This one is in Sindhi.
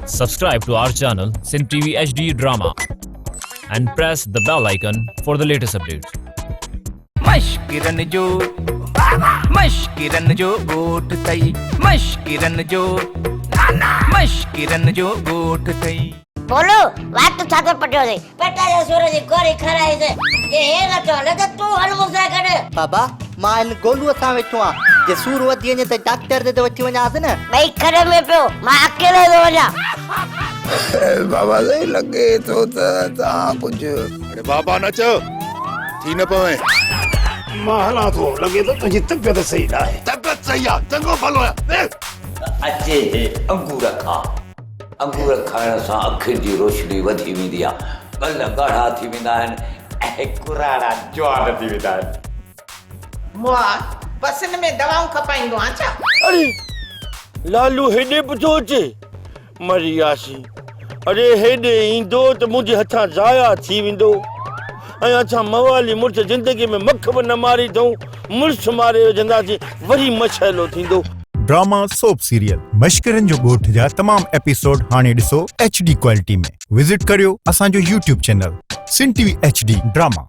Subscribe to our channel Sindh TV HD Drama and press the bell icon for the latest updates. مشڪرن جو مشڪرن جو ڳوٺ ٿئي مشڪرن جو مشڪرن جو ڳوٺ ٿئي. ڀولو، وات ڇا تي پٽيو اٿئي؟ پيٽ جي سور جي گوري کارائي اٿئي. جي هي نه ٿو هلي ته تون هل مون سان گڏ. بابا، مان هن گولوء سان ويٺو آهيان. جي سور وڌي وڃي ته ڊاڪٽر تي ته وٺي وڃانس نه. ٻئي کڏ ۾ پيو، مان اڪيلو ٿو وڃان. بابا سائين لڳي ٿو ته توهان ڪجهه. اڙي بابا نه چئو، ٿي نه پوين. مان هلان ٿو، لڳي ٿو تنهنجي طبيعت صحيح ناهي. طبيعت صحيح آ، چڱو ڀلو آهيان، ويهه. اچي هي انگور کاء. انگور کائڻ سان اکين جي روشني وڌي ويندي آهي، ڳل ڳاڙها ٿي ويندا آهن ۽ ڪراڙا جوان ٿي ويندا آهن. مئا، بسن ۾ دوائون کپائيندو آن ڇا؟ اڙي لالو هيڏي به ٿو اچي؟ مري وياسين. اڙي هيڏي ايندو ته منهنجي هٿان ضايع ٿي ويندو ۽ اسان موالي مڙس زندگي ۾ مک به نه ماري اٿئون، مڙس ماري وجهنداسين وري مسئلو ٿيندو. ڊراما سوپ سيريل مشڪرن جو ڳوٺ جا تمام ايپيسوڊ هاڻي ڏسو ايڇ ڊي ڪوالٽي ۾ وزٽ ڪريو اسان جو YouTube channel Sindh T V H D drama.